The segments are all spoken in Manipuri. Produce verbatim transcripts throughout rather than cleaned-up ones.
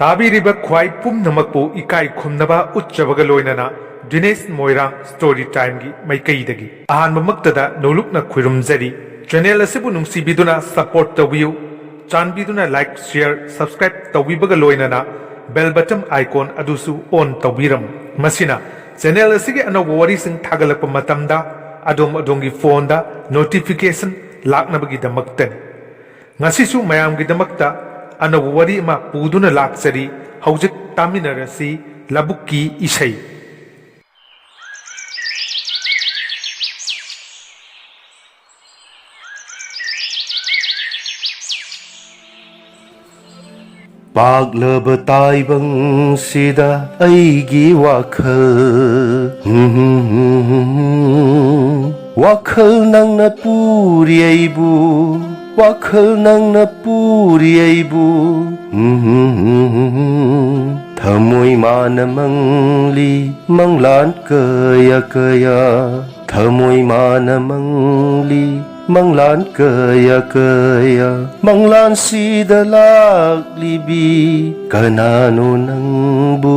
ꯇꯥꯕꯤꯔꯤꯕ ꯈ꯭ꯋꯥꯏ ꯄꯨꯝꯅꯃꯛꯄꯨ ꯏꯀꯥꯏ ꯈꯨꯝꯅꯕ ꯎꯠꯆꯕꯒ ꯂꯣꯏꯅꯅ ꯗꯤꯅꯦꯁ ꯃꯣꯏꯔꯥꯡ ꯁ꯭ꯇꯣꯔꯤ ꯇꯥꯏꯝꯒꯤ ꯃꯥꯏꯀꯩꯗꯒꯤ ꯑꯍꯥꯟꯕꯃꯛꯇꯗ ꯅꯣꯂꯨꯛꯅ ꯈꯨꯔꯨꯝꯖꯔꯤ꯫ ꯆꯦꯅꯦꯜ ꯑꯁꯤꯕꯨ ꯅꯨꯡꯁꯤꯕꯤꯗꯨꯅ ꯁꯄꯣꯔꯠ ꯇꯧꯕꯤꯌꯨ꯫ ꯆꯥꯟꯕꯤꯗꯨꯅ ꯂꯥꯏꯛ, ꯁꯤꯌꯔ, ꯁꯕꯁꯀ꯭ꯔꯥꯏꯕ ꯇꯧꯕꯤꯕꯒ ꯂꯣꯏꯅꯅ ꯕꯦꯜ ꯕꯇꯟ ꯑꯥꯏꯀꯣꯟ ꯑꯗꯨꯁꯨ ꯑꯣꯟ ꯇꯧꯕꯤꯔꯝꯃꯨ꯫ ꯃꯁꯤꯅ ꯆꯦꯅꯦꯜ ꯑꯁꯤꯒꯤ ꯑꯅꯧꯕ ꯋꯥꯔꯤꯁꯤꯡ ꯊꯥꯒꯠꯂꯛꯄ ꯃꯇꯝꯗ ꯑꯗꯣꯝ ꯑꯗꯣꯝꯒꯤ ꯐꯣꯟꯗ ꯅꯣꯇꯤꯐꯤꯀꯦꯁꯟ ꯂꯥꯛꯅꯕꯒꯤꯗꯃꯛꯇꯅꯤ꯫ ꯉꯁꯤꯁꯨ ꯃꯌꯥꯝꯒꯤꯗꯃꯛꯇ ꯑꯅꯧꯕ ꯋꯥꯔꯤ ꯑꯃ ꯄꯨꯗꯨꯅ ꯂꯥꯛꯆꯔꯤ꯫ ꯍꯧꯖꯤꯛ ꯇꯥꯃꯤꯟꯅꯔꯁꯤ ꯂꯧꯕꯨꯛꯀꯤ ꯏꯁꯩ꯫ ꯄꯥꯛꯂꯕ ꯇꯥꯏꯕꯪꯁꯤꯗ ꯑꯩꯒꯤ ꯋꯥꯈꯜ, ꯋꯥꯈꯜ ꯅꯪꯅ ꯄꯨꯔꯤ ꯑꯩꯕꯨ, ꯋꯥꯈꯜ ꯅꯪꯅ ꯄꯨꯔꯤ ꯑꯩꯕꯨ꯫ ꯊꯃꯣꯏ ꯃꯥꯅ ꯃꯪꯂꯤ ꯃꯪꯂꯥꯟ ꯀꯌꯥ ꯀꯌꯥ, ꯊꯃꯣꯏ ꯃꯥꯅ ꯃꯪꯂꯤ ꯃꯪꯂꯥꯟ ꯀꯌꯥ ꯀꯌꯥ, ꯃꯪꯂꯥꯟꯁꯤꯗ ꯂꯥꯛꯂꯤꯕꯤ ꯀꯅꯥꯅꯣ ꯅꯪꯕꯨ?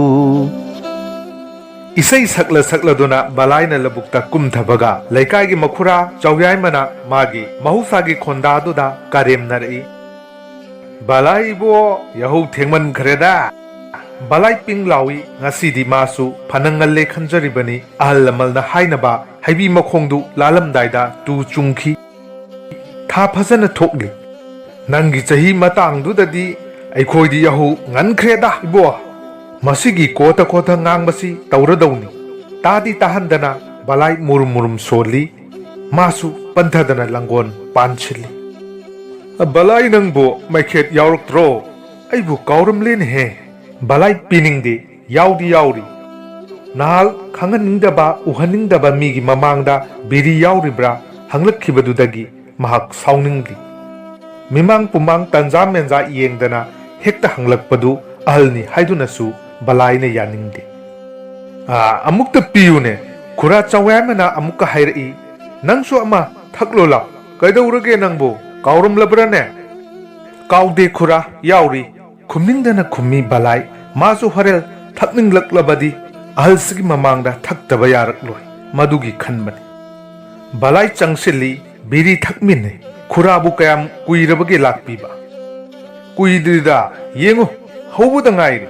ꯏꯁꯩ ꯁꯛꯂ ꯁꯛꯂꯗꯨꯅ ꯕꯂꯥꯏꯅ ꯂꯧꯕꯨꯛꯇ ꯀꯨꯝꯊꯕꯒ ꯂꯩꯀꯥꯏꯒꯤ ꯃꯈꯨꯔꯥ ꯆꯧꯌꯥꯏꯃꯅ ꯃꯥꯒꯤ ꯃꯍꯧꯁꯥꯒꯤ ꯈꯣꯟꯗꯥꯗꯨꯗ ꯀꯔꯦꯝꯅꯔꯛꯏ꯫ ꯕꯂꯥꯏ ꯏꯕꯣ, ꯌꯥꯍꯧ ꯊꯦꯡꯃꯟꯈ꯭ꯔꯦꯗ꯫ ꯕꯂꯥꯏ ꯄꯤꯡ ꯂꯥꯎꯏ꯫ ꯉꯁꯤꯗꯤ ꯃꯥꯁꯨ ꯐꯅ ꯉꯜꯂꯦ ꯈꯟꯖꯔꯤꯕꯅꯤ꯫ ꯑꯍꯜ ꯂꯃꯟꯅ ꯍꯥꯏꯅꯕ ꯍꯩꯕꯤ ꯃꯈꯣꯡꯗꯨ ꯂꯥꯜꯂꯝꯗꯥꯏꯗ ꯇꯨ ꯆꯨꯡꯈꯤ꯫ ꯊꯥ ꯐꯖꯅ ꯊꯣꯛꯂꯤ꯫ ꯅꯪꯒꯤ ꯆꯍꯤ ꯃꯇꯥꯡꯗꯨꯗꯗꯤ ꯑꯩꯈꯣꯏꯗꯤ ꯌꯥꯍꯧ ꯉꯟꯈ꯭ꯔꯦꯗ ꯏꯕꯣ꯫ ꯃꯁꯤꯒꯤ ꯀꯣꯊ ꯀꯣꯊ ꯉꯥꯡꯕꯁꯤ ꯇꯧꯔꯗꯧꯅꯤ꯫ ꯇꯥꯗꯤ ꯇꯥꯍꯟꯗꯅ ꯕꯂꯥꯏ ꯃꯨꯔꯨꯝ ꯃꯨꯔꯨꯝ ꯁꯣꯜꯂꯤ꯫ ꯃꯥꯁꯨ ꯄꯟꯊꯗꯅ ꯂꯪꯒꯣꯟ ꯄꯥꯟꯁꯤꯜꯂꯤ꯫ ꯕꯂꯥꯏ ꯅꯪꯕꯨ ꯃꯩꯈꯦꯠ ꯌꯥꯎꯔꯛꯇ꯭ꯔꯣ? ꯑꯩꯕꯨ ꯀꯥꯎꯔꯝꯂꯦꯅꯦꯍꯦ꯫ ꯕꯂꯥꯏ ꯄꯤꯅꯤꯡꯗꯦ, ꯌꯥꯎꯗꯤ ꯌꯥꯎꯔꯤ꯫ ꯅꯍꯥꯜ ꯈꯪꯍꯟꯅꯤꯡꯗꯕ, ꯎꯍꯟꯅꯤꯡꯗꯕ ꯃꯤꯒꯤ ꯃꯃꯥꯡꯗ ꯕꯤꯔꯤ ꯌꯥꯎꯔꯤꯕ꯭ꯔꯥ ꯍꯪꯂꯛꯈꯤꯕꯗꯨꯗꯒꯤ ꯃꯍꯥꯛ ꯁꯥꯎꯅꯤꯡꯂꯤ꯫ ꯃꯤꯃꯥꯡ ꯄꯨꯃꯥꯡ ꯇꯟꯖꯥ ꯃꯦꯟꯖꯥ ꯌꯦꯡꯗꯅ ꯍꯦꯛꯇ ꯍꯪꯂꯛꯄꯗꯨ ꯑꯍꯜꯅꯤ ꯍꯥꯏꯗꯨꯅꯁꯨ ꯕꯂꯥꯏꯅ ꯌꯥꯅꯤꯡꯗꯦ꯫ "ꯑꯥ, ꯑꯃꯨꯛꯇ ꯄꯤꯌꯨꯅꯦ, ꯈꯨꯔꯥ ꯆꯧꯌꯥꯏꯃꯅ ꯑꯃꯨꯛꯀ ꯍꯥꯏꯔꯛꯏ꯫ ꯅꯪꯁꯨ ꯑꯃ ꯊꯛꯂꯣ ꯂꯥꯎ꯫ ꯀꯩꯗꯧꯔꯒꯦ ꯅꯪꯕꯨ? ꯀꯥꯎꯔꯝꯂꯕ꯭ꯔꯥꯅꯦ?" "ꯀꯥꯎꯗꯦ ꯈꯨꯔꯥ, ꯌꯥꯎꯔꯤ꯫ ꯈꯨꯝꯅꯤꯡꯗꯅ ꯈꯨꯝꯃꯤ ꯕꯂꯥꯏ꯫ ꯃꯥꯁꯨ ꯍꯣꯔꯦꯟ ꯊꯛꯅꯤꯡꯂꯛꯂꯕꯗꯤ ꯑꯍꯜꯁꯤꯒꯤ ꯃꯃꯥꯡꯗ ꯊꯛꯇꯕ ꯌꯥꯔꯛꯂꯣꯏ꯫ ꯃꯗꯨꯒꯤ ꯈꯟꯕꯅꯤ꯫ ꯕꯂꯥꯏ ꯆꯪꯁꯤꯜꯂꯤ꯫ ꯕꯤꯔꯤ ꯊꯛꯃꯤꯟꯅꯩ꯫ ꯈꯨꯔꯥꯕꯨ ꯀꯌꯥꯝ ꯀꯨꯏꯔꯕꯒꯦ ꯂꯥꯛꯄꯤꯕ? ꯀꯨꯏꯗ꯭ꯔꯤꯗ, ꯌꯦꯡꯉꯨ, ꯍꯧꯕꯗ ꯉꯥꯏꯔꯤ꯫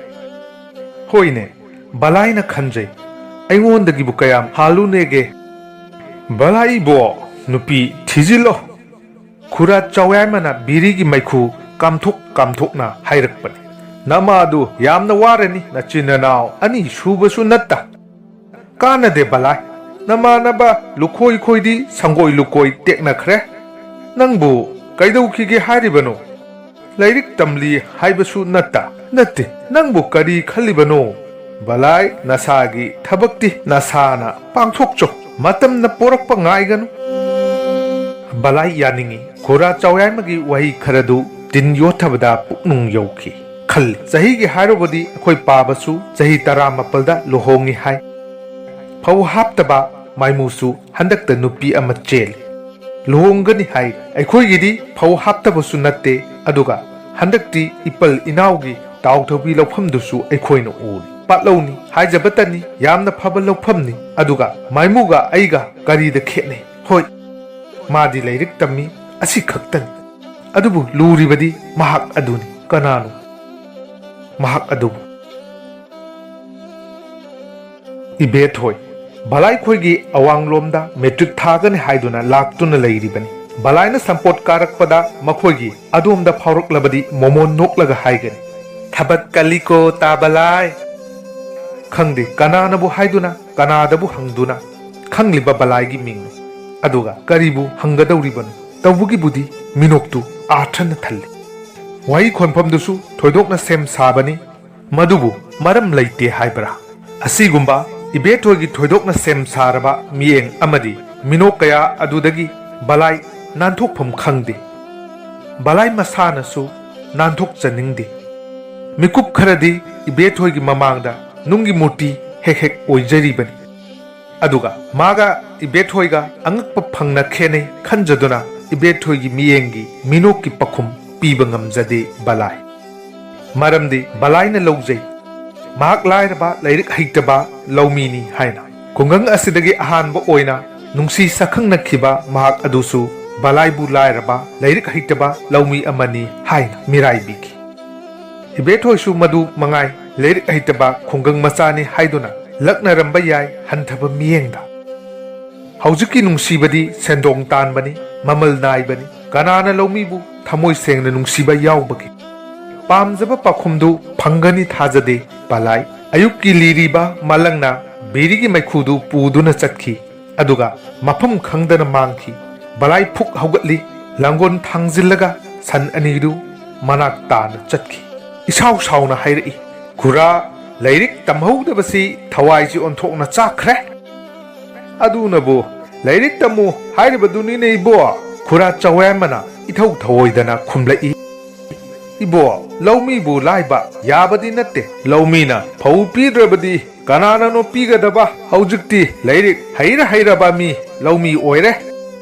ꯍꯣꯏꯅꯦ, ꯕꯂꯥꯏꯅ ꯈꯟꯖꯩ, ꯑꯩꯉꯣꯟꯗꯒꯤꯕꯨ ꯀꯌꯥꯝ ꯍꯥꯜꯂꯨꯅꯦꯒꯦ? ꯕꯂꯥꯏꯕꯣ, ꯅꯨꯄꯤ ꯊꯤꯖꯤꯜꯂꯣ꯫ ꯈꯨꯔꯥ ꯆꯥꯎꯌꯥꯏꯃꯅ ꯕꯤꯔꯤꯒꯤ ꯃꯩꯈꯨ ꯀꯥꯝꯊꯣꯛ ꯀꯥꯝꯊꯣꯛꯅ ꯍꯥꯏꯔꯛꯄꯅꯤ꯫ ꯅꯃꯥꯗꯨ ꯌꯥꯝꯅ ꯋꯥꯔꯅꯤ, ꯅꯆꯤꯟ ꯅꯅꯥꯎ ꯑꯅꯤ ꯁꯨꯕꯁꯨ ꯅꯠꯇ꯫ ꯀꯥꯟꯅꯗꯦ ꯕꯂꯥꯏ, ꯅꯃꯥꯟꯅꯕ ꯂꯨꯈꯣꯏ ꯈꯣꯏꯗꯤ ꯁꯪꯒꯣꯏ ꯂꯨꯀꯣꯏ ꯇꯦꯛꯅꯈ꯭ꯔꯦ꯫ ꯅꯪꯕꯨ ꯀꯩꯗꯧꯈꯤꯒꯦ ꯍꯥꯏꯔꯤꯕꯅꯣ? ꯂꯥꯏꯔꯤꯛ ꯇꯝꯂꯤ ꯍꯥꯏꯕꯁꯨ ꯅꯠꯇ꯫ ꯅꯠꯇꯦ, ꯅꯪꯕꯨ ꯀꯔꯤ ꯈꯜꯂꯤꯕꯅꯣ? ꯕꯂꯥꯏ, ꯅꯁꯥꯒꯤ ꯊꯕꯛꯇꯤ ꯅꯁꯥꯅ ꯄꯥꯡꯊꯣꯛꯆꯧ꯫ ꯃꯇꯝꯅ ꯄꯣꯔꯛꯄ ꯉꯥꯏꯒꯅꯨ꯫ ꯕꯂꯥꯏ ꯌꯥꯅꯤꯡꯏ꯫ ꯈꯨꯔꯥ ꯆꯥꯎꯌꯥꯏꯃꯒꯤ ꯋꯥꯍꯩ ꯈꯔꯗꯨ ꯇꯤꯟ ꯌꯣꯠꯊꯕꯗ ꯄꯨꯛꯅꯨꯡ ꯌꯧꯈꯤ꯫ ꯈꯜꯂꯤ, ꯆꯍꯤꯒꯤ ꯍꯥꯏꯔꯨꯕꯗꯤ ꯑꯩꯈꯣꯏ ꯄꯥꯕꯁꯨ ꯆꯍꯤ ꯇꯔꯥꯃꯥꯄꯜꯗ ꯂꯨꯍꯣꯡꯉꯤ ꯍꯥꯏ꯫ ꯐꯧ ꯍꯥꯞꯇꯕ ꯃꯥꯏꯃꯨꯁꯨ ꯍꯟꯗꯛꯇ ꯅꯨꯄꯤ ꯑꯃ ꯆꯦꯜꯂꯤ꯫ ꯂꯨꯍꯣꯡꯒꯅꯤ ꯍꯥꯏ꯫ ꯑꯩꯈꯣꯏꯒꯤꯗꯤ ꯐꯧ ꯍꯥꯞꯇꯕꯁꯨ ꯅꯠꯇꯦ, ꯑꯗꯨꯒ ꯍꯟꯗꯛꯇꯤ ꯏꯄꯜ ꯏꯅꯥꯎꯒꯤ ꯇꯥꯎꯊꯕꯤ ꯂꯧꯐꯝꯗꯨꯁꯨ ꯑꯩꯈꯣꯏꯅ ꯎꯔꯤ꯫ ꯄꯥꯠꯂꯧꯅꯤ ꯍꯥꯏꯖꯕꯇꯅꯤ, ꯌꯥꯝꯅ ꯐꯕ ꯂꯧꯐꯝꯅꯤ꯫ ꯑꯗꯨꯒ ꯃꯥꯏꯃꯨꯒ ꯑꯩꯒ ꯀꯔꯤꯗ ꯈꯦꯠꯅꯩ? ꯍꯣꯏ, ꯃꯥꯗꯤ ꯂꯥꯏꯔꯤꯛ ꯇꯝꯃꯤ, ꯑꯁꯤ ꯈꯛꯇꯅꯤ꯫ ꯑꯗꯨꯕꯨ ꯂꯨꯔꯤꯕꯗꯤ ꯃꯍꯥꯛ ꯑꯗꯨꯅꯤ꯫ ꯀꯅꯥꯅꯣ ꯃꯍꯥꯛ ꯑꯗꯨꯕꯨ? ꯏꯕꯦꯊꯣꯏ, ꯚꯂꯥꯏꯈꯣꯏꯒꯤ ꯑꯋꯥꯡꯂꯣꯝꯗ ꯃꯦꯇ꯭ꯔꯤꯛ ꯊꯥꯒꯅꯤ ꯍꯥꯏꯗꯨꯅ ꯂꯥꯛꯇꯨꯅ ꯂꯩꯔꯤꯕꯅꯤ꯫ ꯚꯂꯥꯏꯅ ꯁꯝꯄꯣꯠ ꯀꯥꯔꯛꯄꯗ ꯃꯈꯣꯏꯒꯤ ꯑꯗꯣꯝꯗ ꯐꯥꯎꯔꯛꯂꯕꯗꯤ ꯃꯣꯃꯣꯟ ꯅꯣꯛꯂꯒ ꯍꯥꯏꯒꯅꯤ, "ꯊꯕꯛ ꯀꯜꯂꯤꯀꯣ ꯇꯥ ꯚꯂꯥꯏ!" ꯈꯪꯗꯦ ꯀꯅꯥꯅꯕꯨ ꯍꯥꯏꯗꯨꯅ, ꯀꯅꯥꯗꯕꯨ ꯍꯪꯗꯨꯅ ꯈꯪꯂꯤꯕ ꯚꯂꯥꯏꯒꯤ ꯃꯤꯡꯅꯤ꯫ ꯑꯗꯨꯒ ꯀꯔꯤꯕꯨ ꯍꯪꯒꯗꯧꯔꯤꯕꯅꯣ? ꯇꯧꯕꯒꯤꯕꯨꯗꯤ ꯃꯤꯅꯣꯛꯇꯨ ꯑꯥꯔꯊꯅ ꯊꯜꯂꯤ꯫ ꯋꯥꯍꯩ ꯈꯣꯟꯐꯝꯗꯨꯁꯨ ꯊꯣꯏꯗꯣꯛꯅ ꯁꯦꯝ ꯁꯥꯕꯅꯤ꯫ ꯃꯗꯨꯕꯨ ꯃꯔꯝ ꯂꯩꯇꯦ ꯍꯥꯏꯕ꯭ꯔꯥ? ꯑꯁꯤꯒꯨꯝꯕ ꯏꯕꯦꯊꯣꯏꯒꯤ ꯊꯣꯏꯗꯣꯛꯅ ꯁꯦꯝ ꯁꯥꯔꯕ ꯃꯤꯠꯌꯦꯡ ꯑꯃꯗꯤ ꯃꯤꯅꯣꯛ ꯀꯌꯥ ꯑꯗꯨꯗꯒꯤ ꯚꯂꯥꯏ ꯅꯥꯟꯊꯣꯛꯐꯝ ꯈꯪꯗꯦ꯫ ꯚꯂꯥꯏ ꯃꯁꯥꯅꯁꯨ ꯅꯥꯟꯊꯣꯛꯆꯅꯤꯡꯗꯦ꯫ ꯃꯤꯀꯨꯞ ꯈꯔꯗꯤ ꯏꯕꯦꯊꯣꯏꯒꯤ ꯃꯃꯥꯡꯗ ꯅꯨꯡꯒꯤ ꯃꯨꯔꯇꯤ ꯍꯦꯛ ꯍꯦꯛ ꯑꯣꯏꯖꯔꯤꯕꯅꯤ꯫ ꯑꯗꯨꯒ ꯃꯥꯒ ꯏꯕꯦꯊꯣꯏꯒ ꯑꯉꯛꯄ ꯐꯪꯅ ꯈꯦꯠꯅꯩ ꯈꯟꯖꯗꯨꯅ ꯏꯕꯦꯊꯣꯏꯒꯤ ꯃꯤꯠꯌꯦꯡꯒꯤ ꯃꯤꯅꯣꯛꯀꯤ ꯄꯥꯎꯈꯨꯝ ꯄꯤꯕ ꯉꯝꯖꯗꯦ ꯚꯂꯥꯏ꯫ ꯃꯔꯝꯗꯤ ꯕꯂꯥꯏꯅ ꯂꯧꯖꯩ, ꯃꯍꯥꯛ ꯂꯥꯏꯔꯕ, ꯂꯥꯏꯔꯤꯛ ꯍꯩꯇꯕ ꯂꯧꯃꯤꯅꯤ ꯍꯥꯏꯅ꯫ ꯈꯨꯡꯒꯪ ꯑꯁꯤꯗꯒꯤ ꯑꯍꯥꯟꯕ ꯑꯣꯏꯅ ꯅꯨꯡꯁꯤ ꯁꯛꯈꯪꯅꯈꯤꯕ ꯃꯍꯥꯛ ꯑꯗꯨꯁꯨ ꯕꯂꯥꯏꯕꯨ ꯂꯥꯏꯔꯕ, ꯂꯥꯏꯔꯤꯛ ꯍꯩꯇꯕ ꯂꯧꯃꯤ ꯑꯃꯅꯤ ꯍꯥꯏꯅ ꯃꯤꯔꯥꯏꯕꯤꯈꯤ꯫ ꯏꯕꯦꯊꯣꯏꯁꯨ ꯃꯗꯨ ꯃꯉꯥꯏ, ꯂꯥꯏꯔꯤꯛ ꯍꯩꯇꯕ ꯈꯨꯡꯒꯪ ꯃꯆꯥꯅꯤ ꯍꯥꯏꯗꯨꯅ ꯂꯛꯅꯔꯝꯕ ꯌꯥꯏ ꯍꯟꯊꯕ ꯃꯤꯠꯌꯦꯡꯗ꯫ ꯍꯧꯖꯤꯛꯀꯤ ꯅꯨꯡꯁꯤꯕꯗꯤ ꯁꯦꯟꯗꯣꯡ ꯇꯥꯟꯕꯅꯤ, ꯃꯃꯜ ꯅꯥꯏꯕꯅꯤ꯫ ꯀꯅꯥꯅ ꯂꯧꯃꯤꯕꯨ ꯊꯃꯣꯏ ꯁꯦꯡꯅ ꯅꯨꯡꯁꯤꯕ ꯌꯥꯎꯕꯒꯦ? ꯄꯥꯝꯖꯕ ꯄꯥꯎꯈꯨꯝꯗꯨ ꯐꯪꯒꯅꯤ ꯊꯥꯖꯗꯦ ꯕꯂꯥꯏ꯫ ꯑꯌꯨꯛꯀꯤ ꯂꯤꯔꯤꯕ ꯃꯂꯪꯅ ꯕꯤꯔꯤꯒꯤ ꯃꯩꯈꯨꯗꯨ ꯄꯨꯗꯨꯅ ꯆꯠꯈꯤ꯫ ꯑꯗꯨꯒ ꯃꯐꯝ ꯈꯪꯗꯅ ꯃꯥꯡꯈꯤ꯫ ꯕꯂꯥꯏ ꯐꯨꯛ ꯍꯧꯒꯠꯂꯤ꯫ ꯂꯥꯡꯒꯣꯜ ꯊꯥꯡꯖꯤꯜꯂꯒ ꯁꯟ ꯑꯅꯤꯗꯨ ꯃꯅꯥꯛ ꯇꯥꯅ ꯆꯠꯈꯤ꯫ ꯏꯁꯥꯎ ꯁꯥꯎꯅ ꯍꯥꯏꯔꯛꯏ, "ꯈꯨꯔꯥ, ꯂꯥꯏꯔꯤꯛ ꯇꯝꯍꯧꯗꯕꯁꯤ ꯊꯋꯥꯏꯁꯤ ꯑꯣꯟꯊꯣꯛꯅ ꯆꯥꯛꯈ꯭ꯔꯦ꯫ ꯑꯗꯨꯅꯕꯨ ꯂꯥꯏꯔꯤꯛ ꯇꯝꯃꯨ ꯍꯥꯏꯔꯤꯕꯗꯨꯅꯤꯅꯦ ꯏꯕꯣ"꯫ ꯈꯨꯔꯥ ꯆꯋꯦꯝꯕꯅ ꯏꯊꯧ ꯊꯧꯑꯣꯏꯗꯅ ꯈꯨꯝꯂꯛꯏ, "ꯏꯕꯣ, ꯂꯧꯃꯤꯕꯨ ꯂꯥꯏꯕ ꯌꯥꯕꯗꯤ ꯅꯠꯇꯦ꯫ ꯂꯧꯃꯤꯅ ꯐꯧ ꯄꯤꯗ꯭ꯔꯕꯗꯤ ꯀꯅꯥꯅꯅꯣ ꯄꯤꯒꯗꯕ? ꯍꯧꯖꯤꯛꯇꯤ ꯂꯥꯏꯔꯤꯛ ꯍꯩꯔ ꯍꯩꯔꯕ ꯃꯤ ꯂꯧꯃꯤ ꯑꯣꯏꯔꯦ꯫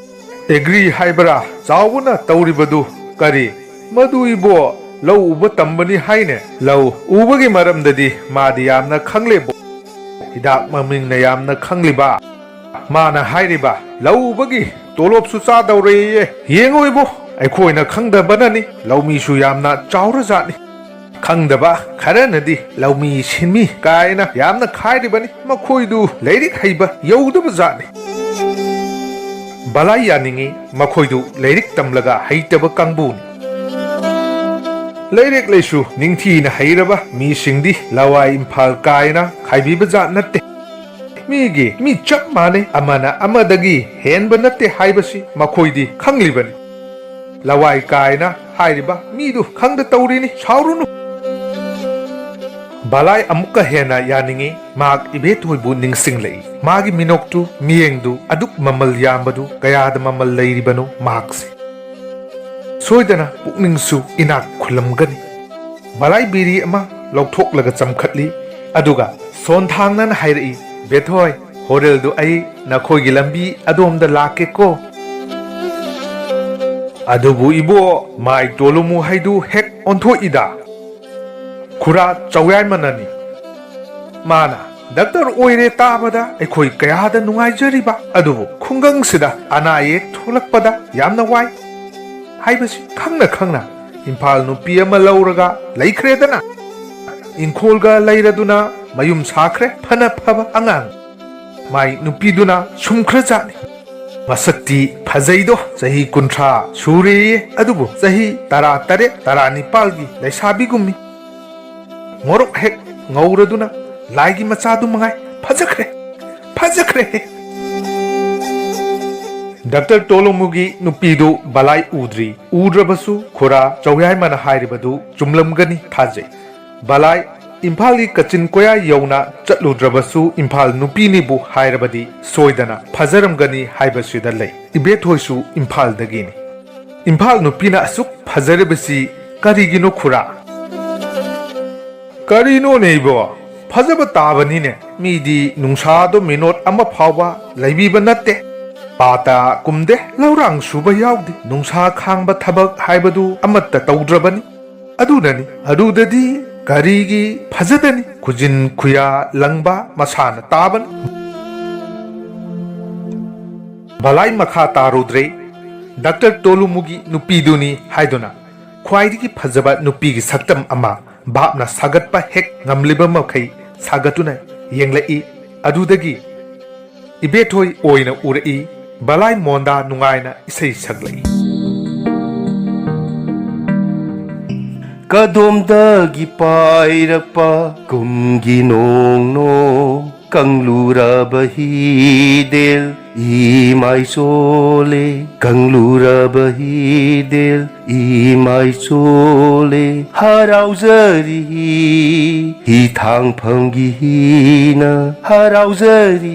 ꯑꯦꯒ꯭ꯔꯤ ꯍꯥꯏꯕ꯭ꯔꯥ ꯆꯥꯎꯕꯅ ꯇꯧꯔꯤꯕꯗꯨ ꯀꯔꯤ? ꯃꯗꯨ ꯏꯕꯣ ꯂꯧ ꯎꯕ ꯇꯝꯕꯅꯤ ꯍꯥꯏꯅꯦ꯫ ꯂꯧ ꯎꯕꯒꯤ ꯃꯔꯝꯗꯗꯤ ꯃꯥꯗꯤ ꯌꯥꯝꯅ ꯈꯪꯂꯦꯕꯣ꯫ ꯍꯤꯗꯥꯛ ꯃꯃꯤꯡꯅ ꯌꯥꯝꯅ ꯈꯪꯂꯤꯕ꯫ ꯃꯥꯅ ꯍꯥꯏꯔꯤꯕ ꯂꯧ ꯎꯕꯒꯤ ꯇꯣꯂꯣꯞꯁꯨ ꯆꯥꯗꯧꯔꯦꯌꯦ꯫ ꯌꯦꯡꯉꯣ ꯏꯕꯣ, ꯑꯩꯈꯣꯏꯅ ꯈꯪꯗꯕꯅꯅꯤ, ꯂꯧꯃꯤꯁꯨ ꯌꯥꯝꯅ ꯆꯥꯎꯔꯖꯥꯠꯅꯤ꯫ ꯈꯪꯗꯕ ꯈꯔꯅꯗꯤ ꯂꯧꯃꯤ ꯁꯤꯟꯃꯤ ꯀꯥꯏꯅ ꯌꯥꯝꯅ ꯈꯥꯏꯔꯤꯕꯅꯤ꯫ ꯃꯈꯣꯏꯗꯨ ꯂꯥꯏꯔꯤꯛ ꯍꯩꯕ ꯌꯧꯗꯕ ꯖꯥꯠꯅꯤ"꯫ ꯕꯂꯥꯏ ꯌꯥꯅꯤꯡꯏ, ꯃꯈꯣꯏꯗꯨ ꯂꯥꯏꯔꯤꯛ ꯇꯝꯂꯒ ꯍꯩꯇꯕ ꯀꯥꯡꯕꯨꯅꯤ꯫ ꯂꯥꯏꯔꯤꯛ ꯂꯥꯏꯁꯨ ꯅꯤꯡꯊꯤꯅ ꯍꯩꯔꯕ ꯃꯤꯁꯤꯡꯗꯤ ꯂꯋꯥꯏ ꯏꯝꯐꯥꯜ ꯀꯥꯏꯅ ꯈꯥꯏꯕꯤꯕ ꯖꯥꯠ ꯅꯠꯇꯦ꯫ ꯃꯤꯒꯤ ꯃꯤ ꯆꯞ ꯃꯥꯟꯅꯩ, ꯑꯃꯅ ꯑꯃꯗꯒꯤ ꯍꯦꯟꯕ ꯅꯠꯇꯦ ꯍꯥꯏꯕꯁꯤ ꯃꯈꯣꯏꯗꯤ ꯈꯪꯂꯤꯕꯅꯤ꯫ ꯂꯋꯥꯏ ꯀꯥꯏꯅ ꯍꯥꯏꯔꯤꯕ ꯃꯤꯗꯨ ꯈꯪꯗ ꯇꯧꯔꯤꯅꯤ, ꯁꯥꯎꯔꯨꯅꯨ꯫ ꯕꯂꯥꯏ ꯑꯃꯨꯛꯀ ꯍꯦꯟꯅ ꯌꯥꯅꯤꯡꯏ꯫ ꯃꯍꯥꯛ ꯏꯕꯦꯊꯣꯏꯕꯨ ꯅꯤꯡꯁꯤꯡꯂꯛꯏ꯫ ꯃꯥꯒꯤ ꯃꯤꯅꯣꯛꯇꯨ, ꯃꯤꯠꯌꯦꯡꯗꯨ ꯑꯗꯨꯛ ꯃꯃꯜ ꯌꯥꯝꯕꯗꯨ ꯀꯌꯥꯗ ꯃꯃꯜ ꯂꯩꯔꯤꯕꯅꯣ ꯃꯍꯥꯛꯁꯦ? ꯁꯣꯏꯗꯅ ꯄꯨꯛꯅꯤꯡꯁꯨ ꯏꯅꯥꯛ ꯈꯨꯜꯂꯝꯒꯅꯤ꯫ ꯕꯂꯥꯏ ꯕꯤꯔꯤ ꯑꯃ ꯂꯧꯊꯣꯛꯂꯒ ꯆꯝꯈꯠꯂꯤ, ꯑꯗꯨꯒ ꯁꯣꯟꯊꯥꯡꯅꯅ ꯍꯥꯏꯔꯛꯏ, "ꯕꯦꯊꯣꯏ, ꯍꯣꯔꯦꯜꯗꯨ ꯑꯩ ꯅꯈꯣꯏꯒꯤ ꯂꯝꯕꯤ ꯑꯗꯣꯝꯗ ꯂꯥꯛꯀꯦꯀꯣ"꯫ ꯑꯗꯨꯕꯨ ꯏꯕꯣ, ꯃꯥꯏ ꯇꯣꯂꯨꯃꯨ ꯍꯥꯏꯗꯨ ꯍꯦꯛ ꯑꯣꯟꯊꯣꯛꯏꯗ꯫ ꯈꯨꯔꯥ ꯆꯧꯌꯥꯏꯃꯅꯅꯤ꯫ ꯃꯥꯅ ꯗꯥꯛꯇꯔ ꯑꯣꯏꯔꯦ ꯇꯥꯕꯗ ꯑꯩꯈꯣꯏ ꯀꯌꯥꯗ ꯅꯨꯡꯉꯥꯏꯖꯔꯤꯕ, ꯑꯗꯨꯕꯨ ꯈꯨꯡꯒꯪꯁꯤꯗ ꯑꯅꯥ ꯑꯌꯦꯛ ꯊꯣꯛꯂꯛꯄꯗ ꯌꯥꯝꯅ ꯋꯥꯏ ꯍꯥꯏꯕꯁꯤ ꯈꯪꯅ ꯈꯪꯅ ꯏꯝꯐꯥꯜ ꯅꯨꯄꯤ ꯑꯃ ꯂꯧꯔꯒ ꯂꯩꯈ꯭ꯔꯦꯗꯅ꯫ ꯏꯪꯈꯣꯜꯒ ꯂꯩꯔꯗꯨꯅ ꯃꯌꯨꯝ ꯁꯥꯈ꯭ꯔꯦ, ꯐꯅ ꯐꯕ ꯑꯉꯥꯡ꯫ ꯃꯥꯏ ꯅꯨꯄꯤꯗꯨꯅ ꯁꯨꯝꯈ꯭ꯔꯖꯥꯠꯅꯤ꯫ ꯃꯁꯛꯇꯤ ꯐꯖꯩꯗꯣ, ꯆꯍꯤ ꯀꯨꯟꯊ꯭ꯔꯥ ꯁꯨꯔꯦꯌꯦ, ꯑꯗꯨꯕꯨ ꯆꯍꯤ ꯇꯔꯥꯇꯔꯦꯠ ꯇꯔꯥꯅꯤꯄꯥꯜꯒꯤ ꯂꯩꯁꯥꯕꯤꯒꯨꯝꯃꯤ꯫ ꯉꯧꯔꯣꯛ ꯍꯦꯛ ꯉꯧꯔꯗꯨꯅ ꯂꯥꯏꯒꯤ ꯃꯆꯥꯗꯨ ꯃꯉꯥꯏ꯫ ꯐꯖꯈ꯭ꯔꯦ, ꯐꯖꯈ꯭ꯔꯦ꯫ ꯗꯥꯛꯇꯔ ꯇꯣꯂꯣꯃꯨꯒꯤ ꯅꯨꯄꯤꯗꯨ ꯕꯂꯥꯏ ꯎꯗ꯭ꯔꯤ꯫ ꯎꯗ꯭ꯔꯕꯁꯨ ꯈꯨꯔꯥ ꯆꯧꯌꯥꯏꯃꯅ ꯍꯥꯏꯔꯤꯕꯗꯨ ꯆꯨꯝꯂꯝꯒꯅꯤ ꯊꯥꯖꯩ꯫ ꯕꯂꯥꯏ ꯏꯝꯐꯥꯜꯒꯤ ꯀꯆꯤꯟ ꯀꯣꯌꯥ ꯌꯧꯅ ꯆꯠꯂꯨꯗ꯭ꯔꯕꯁꯨ ꯏꯝꯐꯥꯜ ꯅꯨꯄꯤꯅꯤꯕꯨ ꯍꯥꯏꯔꯕꯗꯤ ꯁꯣꯏꯗꯅ ꯐꯖꯔꯝꯒꯅꯤ ꯍꯥꯏꯕꯁꯤꯗ ꯂꯩ꯫ ꯏꯕꯦꯊꯣꯏꯁꯨ ꯏꯝꯐꯥꯜꯗꯒꯤꯅꯤ꯫ ꯏꯝꯐꯥꯜ ꯅꯨꯄꯤꯅ ꯑꯁꯨꯛ ꯐꯖꯔꯤꯕꯁꯤ ꯀꯔꯤꯒꯤꯅꯣ ꯈꯨꯔꯥ? ꯀꯔꯤꯅꯣꯅꯦ ꯏꯕꯣ? ꯐꯖꯕ ꯇꯥꯕꯅꯤꯅꯦ꯫ ꯃꯤꯗꯤ ꯅꯨꯡꯁꯥꯗꯣ ꯃꯤꯅꯣꯠ ꯑꯃ ꯐꯥꯎꯕ ꯂꯩꯕꯤꯕ ꯅꯠꯇꯦ꯫ ꯄꯥꯇ ꯀꯨꯝꯗꯦ, ꯂꯧꯔꯥꯡ ꯁꯨꯕ ꯌꯥꯎꯗꯦ꯫ ꯅꯨꯡꯁꯥ ꯈꯥꯡꯕ ꯊꯕꯛ ꯍꯥꯏꯕꯗꯨ ꯑꯃꯠꯇ ꯇꯧꯗ꯭ꯔꯕꯅꯤ꯫ ꯑꯗꯨꯅꯅꯤ, ꯑꯗꯨꯗꯗꯤ ꯀꯔꯤꯒꯤ ꯐꯖꯗꯅꯤ? ꯈꯨꯖꯤꯟ ꯈꯨꯌꯥ ꯂꯪꯕ ꯃꯁꯥꯅ ꯇꯥꯕꯅꯤ꯫ ꯕꯂꯥꯏ ꯃꯈꯥ ꯇꯥꯔꯨꯗ꯭ꯔꯦ꯫ ꯗꯥꯛꯇꯔ ꯇꯣꯂꯨꯃꯨꯒꯤ ꯅꯨꯄꯤꯗꯨꯅꯤ ꯍꯥꯏꯗꯨꯅ ꯈ꯭ꯋꯥꯏꯗꯒꯤ ꯐꯖꯕ ꯅꯨꯄꯤꯒꯤ ꯁꯛꯇꯝ ꯑꯃ ꯚꯥꯞꯅ ꯁꯥꯒꯠꯄ ꯍꯦꯛ ꯉꯝꯂꯤꯕ ꯃꯈꯩ ꯁꯥꯒꯠꯇꯨꯅ ꯌꯦꯡꯂꯛꯏ꯫ ꯑꯗꯨꯗꯒꯤ ꯏꯕꯦꯊꯣꯏ ꯑꯣꯏꯅ ꯎꯔꯛꯏ꯫ ꯕꯂꯥꯏ ꯃꯣꯟꯗꯥ ꯅꯨꯡꯉꯥꯏꯅ ꯏꯁꯩ ꯁꯛꯂꯛꯏ꯫ ꯀꯗꯣꯝꯗꯒꯤ ꯄꯥꯏꯔꯛꯄ ꯀꯨꯝꯒꯤ ꯅꯣꯡꯅꯣ, ꯀꯪꯂꯨꯔꯕ ꯍꯤꯗꯦꯜ ꯏꯃꯥꯏ ꯆꯣꯜꯂꯦ, ꯀꯪꯂꯨꯔꯕ ꯍꯤꯗꯦꯜ ꯏꯃꯥꯏ ꯆꯣꯜꯂꯦ꯫ ꯍꯔꯥꯎꯖꯔꯤ ꯍꯤ ꯊꯥꯡꯐꯝꯒꯤ ꯍꯤꯅ, ꯍꯔꯥꯎꯖꯔꯤ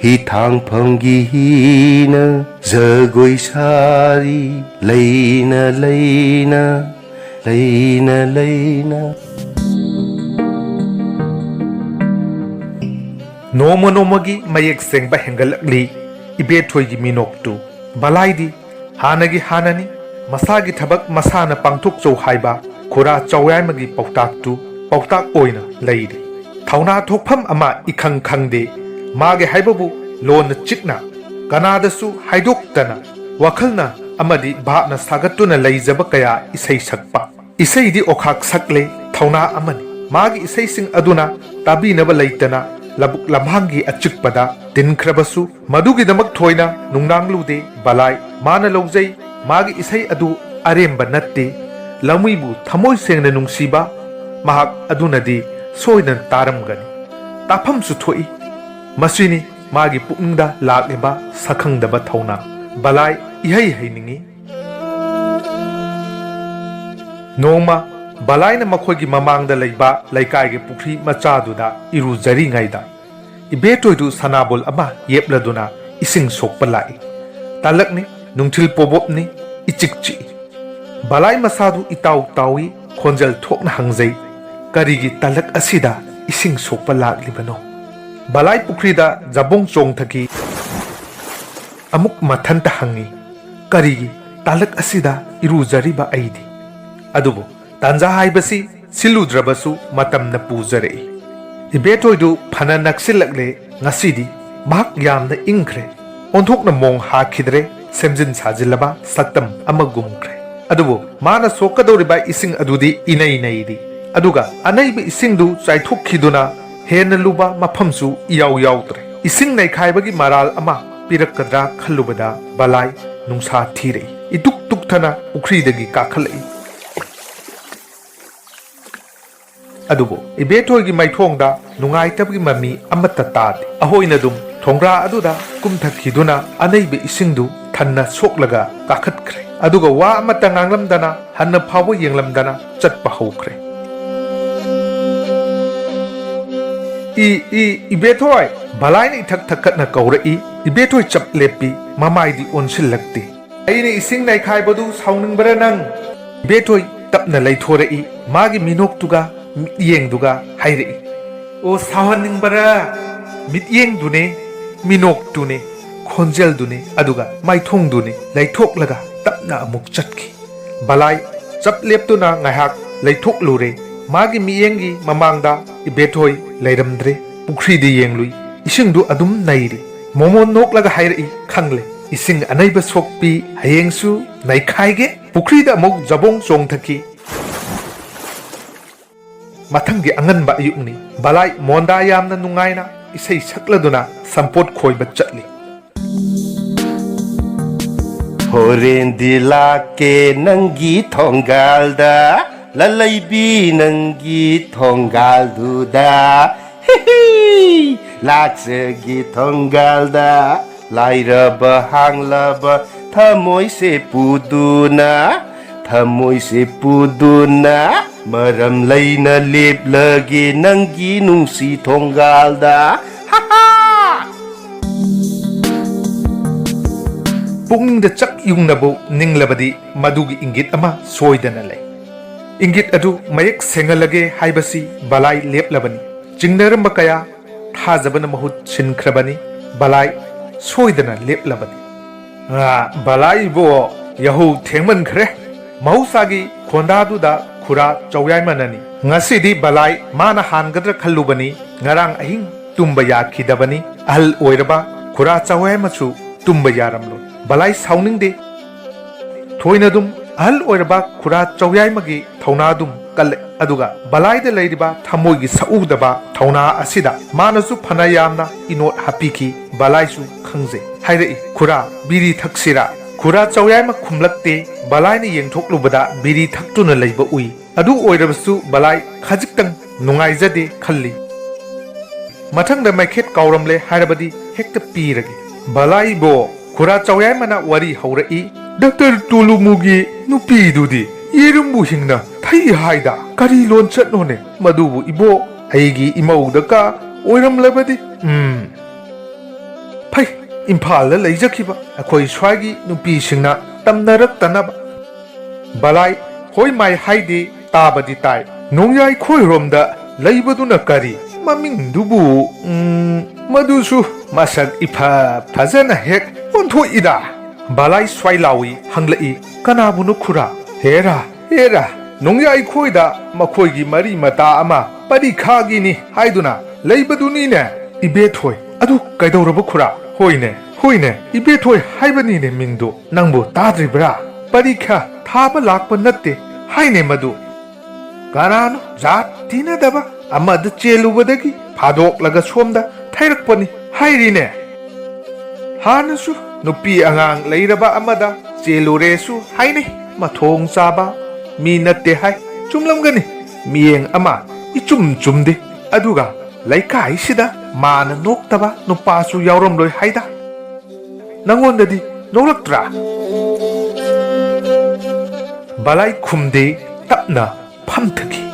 ꯍꯤ ꯊꯥꯡꯐꯝꯒꯤ ꯍꯤꯅ꯫ ꯖꯒꯣꯏ ꯁꯥꯔꯤ ꯂꯩꯅ ꯂꯩꯅ, ꯂꯩꯅ ꯂꯩꯅ꯫ ꯅꯣꯡꯃ ꯅꯣꯡꯃꯒꯤ ꯃꯌꯦꯛ ꯁꯦꯡꯕ ꯍꯦꯟꯒꯠꯂꯛꯂꯤ ꯏꯕꯦꯊꯣꯏꯒꯤ ꯃꯤꯅꯣꯛꯇꯨ꯫ ꯕꯂꯥꯏꯗꯤ ꯍꯥꯟꯅꯒꯤ ꯍꯥꯟꯅꯅꯤ꯫ ꯃꯁꯥꯒꯤ ꯊꯕꯛ ꯃꯁꯥꯅ ꯄꯥꯡꯊꯣꯛꯆꯧ ꯍꯥꯏꯕ ꯈꯨꯔꯥ ꯆꯥꯎꯌꯥꯏꯃꯒꯤ ꯄꯥꯎꯇꯥꯛꯇꯨ ꯄꯥꯎꯇꯥꯛ ꯑꯣꯏꯅ ꯂꯩꯔꯤ꯫ ꯊꯧꯅꯥ ꯊꯣꯛꯐꯝ ꯑꯃ ꯏꯈꯪ ꯈꯪꯗꯦ꯫ ꯃꯥꯒꯤ ꯍꯥꯏꯕꯕꯨ ꯂꯣꯟꯅ ꯆꯤꯛꯅ, ꯀꯅꯥꯗꯁꯨ ꯍꯥꯏꯗꯣꯛꯇꯅ ꯋꯥꯈꯜꯅ ꯑꯃꯗꯤ ꯚꯥꯞꯅ ꯁꯥꯒꯠꯇꯨꯅ ꯂꯩꯖꯕ ꯀꯌꯥ ꯏꯁꯩ ꯁꯛꯄ꯫ ꯏꯁꯩꯗꯤ ꯑꯣꯈꯥꯛ ꯁꯛꯂꯦ, ꯊꯧꯅꯥ ꯑꯃꯅꯤ꯫ ꯃꯥꯒꯤ ꯏꯁꯩꯁꯤꯡ ꯑꯗꯨꯅ ꯇꯥꯕꯤꯅꯕ ꯂꯩꯇꯅ ꯂꯧꯕꯨꯛ ꯂꯝꯍꯥꯡꯒꯤ ꯑꯆꯤꯛꯄꯗ ꯇꯤꯟꯈ꯭ꯔꯕꯁꯨ, ꯃꯗꯨꯒꯤꯗꯃꯛ ꯊꯣꯏꯅ ꯅꯨꯡꯅꯥꯡꯂꯨꯗꯦ ꯕꯂꯥꯏ꯫ ꯃꯥꯅ ꯂꯧꯖꯩ, ꯃꯥꯒꯤ ꯏꯁꯩ ꯑꯗꯨ ꯑꯔꯦꯝꯕ ꯅꯠꯇꯦ꯫ ꯂꯧꯃꯤꯕꯨ ꯊꯃꯣꯏ ꯁꯦꯡꯅ ꯅꯨꯡꯁꯤꯕ ꯃꯍꯥꯛ ꯑꯗꯨꯅꯗꯤ ꯁꯣꯏꯗꯅ ꯇꯥꯔꯝꯒꯅꯤ꯫ ꯇꯥꯐꯝꯁꯨ ꯊꯣꯛꯏ꯫ ꯃꯁꯤꯅꯤ ꯃꯥꯒꯤ ꯄꯨꯛꯅꯤꯡꯗ ꯂꯥꯛꯂꯤꯕ ꯁꯛꯈꯪꯗꯕ ꯊꯧꯅꯥ꯫ ꯕꯂꯥꯏ ꯏꯍꯩ ꯍꯩꯅꯤꯡꯏ꯫ ꯅꯣꯡꯃ ꯕꯂꯥꯏꯅ ꯃꯈꯣꯏꯒꯤ ꯃꯃꯥꯡꯗ ꯂꯩꯕ ꯂꯩꯀꯥꯏꯒꯤ ꯄꯨꯈ꯭ꯔꯤ ꯃꯆꯥꯗꯨꯗ ꯏꯔꯨꯖꯔꯤꯉꯩꯗ ꯏꯕꯦꯇꯣꯏꯗꯨ ꯁꯅꯥꯕꯣꯜ ꯑꯃ ꯌꯦꯞꯂꯗꯨꯅ ꯏꯁꯤꯡ ꯁꯣꯛꯄ ꯂꯥꯛꯏ꯫ ꯇꯥꯂꯛꯅꯤ, ꯅꯨꯡꯊꯤꯜ ꯄꯣꯕꯣꯞꯅꯤ, ꯏꯆꯤꯛ ꯆꯤꯛꯏ꯫ ꯕꯂꯥꯏ ꯃꯁꯥꯗꯨ ꯏꯇꯥꯎ ꯇꯥꯎꯏ, ꯈꯣꯟꯖꯦꯜ ꯊꯣꯛꯅ ꯍꯪꯖꯩ, "ꯀꯔꯤꯒꯤ ꯇꯥꯂꯛ ꯑꯁꯤꯗ ꯏꯁꯤꯡ ꯁꯣꯛꯄ ꯂꯥꯛꯂꯤꯕꯅꯣ?" ꯕꯂꯥꯏ ꯄꯨꯈ꯭ꯔꯤꯗ ꯖꯕꯣꯡ ꯆꯣꯡꯊꯈꯤ꯫ ꯑꯃꯨꯛ ꯃꯊꯟꯇ ꯍꯪꯉꯤ, "ꯀꯔꯤꯒꯤ ꯇꯥꯂꯛ ꯑꯁꯤꯗ ꯏꯔꯨꯖꯔꯤꯕ ꯑꯩꯗꯤ?" ꯑꯗꯨꯕꯨ ꯇꯥꯟꯖꯥ ꯍꯥꯏꯕꯁꯤ ꯁꯤꯜꯂꯨꯗ꯭ꯔꯕꯁꯨ ꯃꯇꯝꯅ ꯄꯨꯖꯔꯛꯏ꯫ ꯏꯕꯦꯇꯣꯏꯗꯨ ꯐꯅ ꯅꯛꯁꯤꯜꯂꯛꯂꯦ꯫ ꯉꯁꯤꯗꯤ ꯃꯍꯥꯛ ꯌꯥꯝꯅ ꯏꯪꯈ꯭ꯔꯦ꯫ ꯑꯣꯟꯊꯣꯛꯅ ꯃꯣꯡ ꯍꯥꯈꯤꯗ꯭ꯔꯦ꯫ ꯁꯦꯝꯖꯤꯟ ꯁꯥꯖꯤꯜꯂꯕ ꯁꯛꯇꯝ ꯑꯃꯒꯨꯝꯈ꯭ꯔꯦ꯫ ꯑꯗꯨꯕꯨ ꯃꯥꯅ ꯁꯣꯛꯀꯗꯧꯔꯤꯕ ꯏꯁꯤꯡ ꯑꯗꯨꯗꯤ ꯏꯅꯩ ꯅꯩꯔꯤ꯫ ꯑꯗꯨꯒ ꯑꯅꯩꯕ ꯏꯁꯤꯡꯗꯨ ꯆꯥꯏꯊꯣꯛꯈꯤꯗꯨꯅ ꯍꯦꯟꯅ ꯂꯨꯕ ꯃꯐꯝꯁꯨ ꯏꯌꯥꯎ ꯌꯥꯎꯗ꯭ꯔꯦ꯫ ꯏꯁꯤꯡ ꯅꯩꯈꯥꯏꯕꯒꯤ ꯃꯔꯥꯜ ꯑꯃ ꯄꯤꯔꯛꯀꯗ꯭ꯔꯥ ꯈꯜꯂꯨꯕꯗ ꯕꯂꯥꯏ ꯅꯨꯡꯁꯥ ꯊꯤꯔꯛꯏ꯫ ꯏꯇꯨꯛ ꯇꯨꯛꯊꯅ ꯄꯨꯈ꯭ꯔꯤꯗꯒꯤ ꯀꯥꯈꯠꯂꯛꯏ꯫ ꯑꯗꯨꯕꯨ ꯏꯕꯦꯊꯣꯏꯒꯤ ꯃꯥꯏꯊꯣꯡꯗ ꯅꯨꯡꯉꯥꯏꯇꯕꯒꯤ ꯃꯃꯤ ꯑꯃꯠꯇ ꯇꯥꯗꯦ꯫ ꯑꯍꯣꯏꯅ ꯑꯗꯨꯝ ꯊꯣꯡꯒ꯭ꯔꯥ ꯑꯗꯨꯗ ꯀꯨꯝꯊꯈꯤꯗꯨꯅ ꯑꯅꯩꯕ ꯏꯁꯤꯡꯗꯨ ꯊꯟꯅ ꯁꯣꯛꯂꯒ ꯀꯥꯈꯠꯈ꯭ꯔꯦ꯫ ꯑꯗꯨꯒ ꯋꯥ ꯑꯃꯠꯇ ꯉꯥꯡꯂꯝꯗꯅ, ꯍꯟꯅ ꯐꯥꯎꯕ ꯌꯦꯡꯂꯝꯗꯅ ꯆꯠꯄ ꯍꯧꯈ꯭ꯔꯦ꯫ "E, E, Ibethoi!" ꯕꯂꯥꯏꯅ ꯏꯊꯛ ꯊꯛꯀꯠꯅ ꯀꯧꯔꯛꯏ꯫ ꯏꯕꯦꯊꯣꯏ ꯆꯞ ꯂꯦꯞꯄꯤ, ꯃꯃꯥꯏꯗꯤ ꯑꯣꯟꯁꯤꯜꯂꯛꯇꯦ꯫ "ꯑꯩꯅ ꯏꯁꯤꯡ ꯅꯩꯈꯥꯏꯕꯗꯨ ꯁꯥꯎꯅꯤꯡꯕꯔꯥ ꯅꯪ?" ꯏꯕꯦꯊꯣꯏ ꯇꯞꯅ ꯂꯩꯊꯣꯔꯛꯏ꯫ ꯃꯥꯒꯤ ꯃꯤꯅꯣꯛꯇꯨꯒ ꯃꯤꯠꯌꯦꯡꯗꯨꯒ ꯍꯥꯏꯔꯛꯏ, "ꯑꯣ, ꯁꯥꯎꯍꯟꯅꯤꯡꯕꯔꯥ?" ꯃꯤꯠꯌꯦꯡꯗꯨꯅꯦ, ꯃꯤꯅꯣꯛꯇꯨꯅꯦ, ꯈꯣꯟꯖꯦꯜꯗꯨꯅꯦ, ꯑꯗꯨꯒ ꯃꯥꯏꯊꯣꯡꯗꯨꯅꯦ ꯂꯩꯊꯣꯛꯂꯒ ꯇꯞꯅ ꯑꯃꯨꯛ ꯆꯠꯈꯤ꯫ ꯕꯂꯥꯏ ꯆꯞ ꯂꯦꯞꯇꯨꯅ ꯉꯥꯏꯍꯥꯛ ꯂꯩꯊꯣꯛꯂꯨꯔꯦ꯫ ꯃꯥꯒꯤ ꯃꯤꯠꯌꯦꯡꯒꯤ ꯃꯃꯥꯡꯗ ꯏꯕꯦꯊꯣꯏ ꯂꯩꯔꯝꯗ꯭ꯔꯦ꯫ ꯄꯨꯈ꯭ꯔꯤꯗ ꯌꯦꯡꯂꯨꯏ꯫ ꯏꯁꯤꯡꯗꯨ ꯑꯗꯨꯝ ꯅꯩꯔꯤ꯫ ꯃꯣꯃꯣꯟ ꯅꯣꯛꯂꯒ ꯍꯥꯏꯔꯛꯏ, "ꯈꯪꯂꯦ, ꯏꯁꯤꯡ ꯑꯅꯩꯕ ꯁꯣꯛꯄꯤ, ꯍꯌꯦꯡꯁꯨ ꯅꯩꯈꯥꯏꯒꯦ"꯫ ꯄꯨꯈ꯭ꯔꯤꯗ ꯑꯃꯨꯛ ꯖꯕꯣꯡ ꯆꯣꯡꯊꯈꯤ꯫ ꯃꯊꯪꯒꯤ ꯑꯉꯟꯕ ꯑꯌꯨꯛꯅꯤ꯫ ꯕꯂꯥꯏ ꯃꯣꯟꯗꯥ ꯌꯥꯝꯅ ꯅꯨꯡꯉꯥꯏꯅ ꯏꯁꯩ ꯁꯛꯂꯗꯨꯅ ꯁꯝꯄꯣꯠ ꯈꯣꯏꯕ ꯆꯠꯂꯤ꯫ ꯍꯣꯔꯦꯟꯗꯤ ꯂꯥꯛꯀꯦ ꯅꯪꯒꯤ ꯊꯣꯡꯒꯥꯜꯗ, ꯂꯂꯩꯕꯤ ꯅꯪꯒꯤ ꯊꯣꯡꯒꯥꯜꯗꯨꯗ꯫ ꯍꯤ ꯍꯤ! ꯂꯥꯛꯆꯒꯦ ꯊꯣꯡꯒꯥꯜꯗ, ꯂꯥꯏꯔꯕ ꯍꯥꯡꯂꯕ ꯊꯃꯣꯏꯁꯦ ꯄꯨꯗꯨꯅ, ꯊꯃꯣꯏꯁꯦ ꯄꯨꯗꯨꯅ, ꯃꯔꯝ ꯂꯩꯅ ꯂꯦꯞꯂꯒꯦ ꯅꯪꯒꯤ ꯅꯨꯡꯁꯤ ꯊꯣꯡꯒꯥꯜꯗ꯫ ꯍꯥ ꯍꯥ! ꯄꯨꯛꯅꯤꯡꯗ ꯆꯥꯛ ꯌꯨꯡꯅꯕꯨ ꯅꯤꯡꯂꯕꯗꯤ ꯃꯗꯨꯒꯤ ꯏꯪꯒꯤꯠ ꯑꯃ ꯁꯣꯏꯗꯅ ꯂꯩ꯫ ꯏꯪꯒꯤꯠ ꯑꯗꯨ ꯃꯌꯦꯛ ꯁꯦꯡꯍꯜꯂꯒꯦ ꯍꯥꯏꯕꯁꯤ ꯕꯂꯥꯏ ꯂꯦꯞꯂꯕꯅꯤ꯫ ꯆꯤꯡꯅꯔꯝꯕ ꯀꯌꯥ ꯊꯥꯖꯕꯅ ꯃꯍꯨꯠ ꯁꯤꯟꯈ꯭ꯔꯕꯅꯤ꯫ ꯕꯂꯥꯏ ꯁꯣꯏꯗꯅ ꯂꯦꯞꯂꯕꯅꯤ꯫ "ꯑ, ꯕꯂꯥꯏꯕꯣ, ꯌꯥꯍꯧ ꯊꯦꯡꯃꯟꯈ꯭ꯔꯦ"꯫ ꯃꯍꯧꯁꯥꯒꯤ ꯈꯣꯟꯗꯥꯗꯨꯗ ꯈꯨꯔꯥ ꯆꯧꯌꯥꯏꯃꯅꯅꯤ꯫ ꯉꯁꯤꯗꯤ ꯕꯂꯥꯏ ꯃꯥꯅ ꯍꯥꯟꯒꯗ꯭ꯔꯥ ꯈꯜꯂꯨꯕꯅꯤ꯫ ꯉꯔꯥꯡ ꯑꯍꯤꯡ ꯇꯨꯝꯕ ꯌꯥꯈꯤꯗꯕꯅꯤ꯫ ꯑꯍꯜ ꯑꯣꯏꯔꯕ ꯈꯨꯔꯥ ꯆꯧꯌꯥꯏꯃꯁꯨ ꯇꯨꯝꯕ ꯌꯥꯔꯝꯂꯣꯏ꯫ ꯕꯂꯥꯏ ꯁꯥꯎꯅꯤꯡꯗꯦ꯫ ꯊꯣꯏꯅꯗꯨꯝ ꯑꯍꯜ ꯑꯣꯏꯔꯕ ꯈꯨꯔꯥ ꯆꯧꯌꯥꯏꯃꯒꯤ ꯊꯧꯅꯥꯗꯨꯝ ꯀꯜꯂꯦ꯫ ꯑꯗꯨꯒ ꯕꯂꯥꯏꯗ ꯂꯩꯔꯤꯕ ꯊꯃꯣꯏꯒꯤ ꯁꯛꯎꯗꯕ ꯊꯧꯅꯥ ꯑꯁꯤꯗ ꯃꯥꯅꯁꯨ ꯐꯅ ꯌꯥꯝꯅ ꯏꯅꯣꯠ ꯍꯥꯞꯄꯤꯈꯤ꯫ ꯕꯂꯥꯏꯁꯨ ꯈꯪꯖꯩ꯫ ꯍꯥꯏꯔꯛꯏ, "ꯈꯨꯔꯥ, ꯕꯤꯔꯤ ꯊꯛꯁꯤꯔꯥ?" ꯈꯨꯔꯥ ꯆꯧꯌꯥꯏꯃ ꯈꯨꯝꯂꯛꯇꯦ꯫ ꯕꯂꯥꯏꯅ ꯌꯦꯡꯊꯣꯛꯂꯨꯕꯗ ꯕꯤꯔꯤ ꯊꯛꯇꯨꯅ ꯂꯩꯕ ꯎꯏ꯫ ꯑꯗꯨ ꯑꯣꯏꯔꯕꯁꯨ ꯕꯂꯥꯏ ꯈꯖꯤꯛꯇꯪ ꯅꯨꯡꯉꯥꯏꯖꯗꯦ ꯈꯜꯂꯤ꯫ ꯃꯊꯪꯗ ꯃꯩꯈꯦꯠ ꯀꯥꯎꯔꯝꯂꯦ ꯍꯥꯏꯔꯕꯗꯤ ꯍꯦꯛꯇ ꯄꯤꯔꯒꯦ꯫ "ꯕꯂꯥꯏꯕꯣ", ꯈꯨꯔꯥ ꯆꯧꯌꯥꯏꯃꯅ ꯋꯥꯔꯤ ꯍꯧꯔꯛꯏ, "ꯗꯥꯛꯇꯔ ꯇꯣꯂꯨꯃꯨꯒꯤ ꯅꯨꯄꯤꯗꯨꯗꯤ ꯌꯦꯔꯨꯝꯕꯨ ꯍꯤꯡꯅ ꯊꯛꯏ ꯍꯥꯏꯗ꯫ ꯀꯔꯤ ꯂꯣꯟꯆꯠꯅꯣꯅꯦ ꯃꯗꯨꯕꯨ ꯏꯕꯣ? ꯑꯩꯒꯤ ꯏꯃꯧꯗꯀ ꯑꯣꯏꯔꯝꯂꯕꯗꯤ, ꯎꯝ, ꯐꯩ, ꯏꯝꯐꯥꯜꯗ ꯂꯩꯖꯈꯤꯕ ꯑꯩꯈꯣꯏ ꯁ꯭ꯋꯥꯏꯒꯤ ꯅꯨꯄꯤꯁꯤꯡꯅ ꯇꯝꯅꯔꯛꯇꯅꯕ"꯫ ꯕꯂꯥꯏ, "ꯍꯣꯏ ꯃꯥꯏ ꯍꯥꯏꯗꯦ, ꯇꯥꯕꯗꯤ ꯇꯥꯏ꯫ ꯅꯣꯡꯌꯥꯏ ꯈꯣꯏꯔꯣꯝꯗ ꯂꯩꯕꯗꯨꯅ ꯀꯔꯤ? ꯃꯃꯤꯡꯗꯨꯕꯨ, ꯎꯝ, ꯃꯗꯨꯁꯨ ꯃꯁꯛ ꯏꯐ ꯐꯖꯅ ꯍꯦꯛ ꯑꯣꯟꯊꯣꯛꯏꯗ"꯫ ꯕꯂꯥꯏ ꯁ꯭ꯋꯥꯏ ꯂꯥꯎꯏ, ꯍꯪꯂꯛꯏ, "ꯀꯅꯥꯕꯨꯅꯣ ꯈꯨꯔꯥ?" "ꯍꯦꯔꯥ, ꯑꯦꯔꯥ, ꯅꯣꯡꯌꯥꯏꯈꯣꯏꯗ ꯃꯈꯣꯏꯒꯤ ꯃꯔꯤ ꯃꯇꯥ ꯑꯃ ꯄꯔꯤꯈꯥꯒꯤꯅꯤ ꯍꯥꯏꯗꯨꯅ ꯂꯩꯕꯗꯨꯅꯤꯅꯦ, ꯏꯕꯦꯊꯣꯏ꯫ ꯑꯗꯨ ꯀꯩꯗꯧꯔꯕ ꯈꯨꯔꯥ? ꯍꯣꯏꯅꯦ, ꯍꯣꯏꯅꯦ, ꯏꯕꯦꯊꯣꯏ ꯍꯥꯏꯕꯅꯤꯅꯦ ꯃꯤꯡꯗꯨ꯫ ꯅꯪꯕꯨ ꯇꯥꯗ꯭ꯔꯤꯕ꯭ꯔꯥ? ꯄꯔꯤꯈꯥ ꯊꯥꯕ ꯂꯥꯛꯄ ꯅꯠꯇꯦ ꯍꯥꯏꯅꯦ ꯃꯗꯨ꯫ ꯀꯅꯥꯅꯣ ꯖꯥꯠ ꯇꯤꯟꯅꯗꯕ ꯑꯃꯗ ꯆꯦꯜꯂꯨꯕꯗꯒꯤ ꯐꯥꯗꯣꯛꯂꯒ ꯁꯣꯝꯗ ꯊꯩꯔꯛꯄꯅꯤ ꯍꯥꯏꯔꯤꯅꯦ꯫ ꯍꯥꯟꯅꯁꯨ ꯅꯨꯄꯤ ꯑꯉꯥꯡ ꯂꯩꯔꯕ ꯑꯃꯗ ꯆꯦꯜꯂꯨꯔꯦꯁꯨ ꯍꯥꯏꯅꯩ꯫ ꯃꯊꯣꯡ ꯆꯥꯕ ꯃꯤ ꯅꯠꯇꯦ ꯍꯥꯏ꯫ ꯆꯨꯝꯂꯝꯒꯅꯤ, ꯃꯤꯠꯌꯦꯡ ꯑꯃ ꯏꯆꯨꯝ ꯆꯨꯝꯗꯦ꯫ ꯑꯗꯨꯒ ꯂꯩꯀꯥꯏꯁꯤꯗ ꯃꯥꯅ ꯅꯣꯛꯇꯕ ꯅꯨꯄꯥꯁꯨ ꯌꯥꯎꯔꯝꯂꯣꯏ ꯍꯥꯏꯗ꯫ ꯅꯪꯉꯣꯟꯗꯗꯤ ꯅꯣꯛꯂꯛꯇ꯭ꯔꯥ? ꯕꯂꯥꯏ ꯈꯨꯝꯗꯦ, ꯇꯞꯅ ꯐꯝꯊꯈꯤ꯫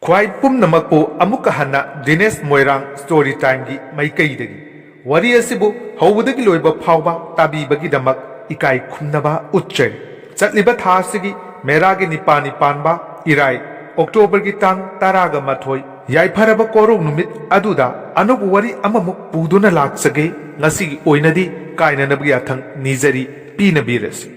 ꯈ꯭ꯋꯥꯏ ꯄꯨꯝꯅꯃꯛꯄꯨ ꯑꯃꯨꯛꯀ ꯍꯟꯅ ꯗꯤꯅꯦꯁ ꯃꯣꯏꯔꯥꯡ ꯁ꯭ꯇꯣꯔꯤ ꯇꯥꯏꯝꯒꯤ ꯃꯥꯏꯀꯩꯗꯒꯤ ꯋꯥꯔꯤ ꯑꯁꯤꯕꯨ ꯍꯧꯕꯗꯒꯤ ꯂꯣꯏꯕ ꯐꯥꯎꯕ ꯇꯥꯕꯤꯕꯒꯤꯗꯃꯛ ꯏꯀꯥꯏ ꯈꯨꯝꯅꯕ ꯎꯠꯆꯔꯤ꯫ ꯆꯠꯂꯤꯕ ꯊꯥ ꯑꯁꯤꯒꯤ ꯃꯦꯔꯥꯒꯤ ꯅꯤꯄꯥꯜꯅꯤ ꯄꯥꯟꯕ ꯏꯔꯥꯏ, ꯑꯣꯛꯇꯣꯕꯔꯒꯤ ꯇꯥꯡ ꯇꯔꯥꯒ ꯃꯥꯊꯣꯏ, ꯌꯥꯏꯐꯔꯕ ꯀꯣꯔꯧ ꯅꯨꯃꯤꯠ ꯑꯗꯨꯗ ꯑꯅꯧꯕ ꯋꯥꯔꯤ ꯑꯃꯃꯨꯛ ꯄꯨꯗꯨꯅ ꯂꯥꯛꯆꯒꯦ꯫ ꯉꯁꯤꯒꯤ ꯑꯣꯏꯅꯗꯤ ꯀꯥꯏꯅꯅꯕ ꯌꯥꯊꯪ ꯅꯤꯖꯔꯤ, ꯄꯤꯅꯕꯤꯔꯁꯤ꯫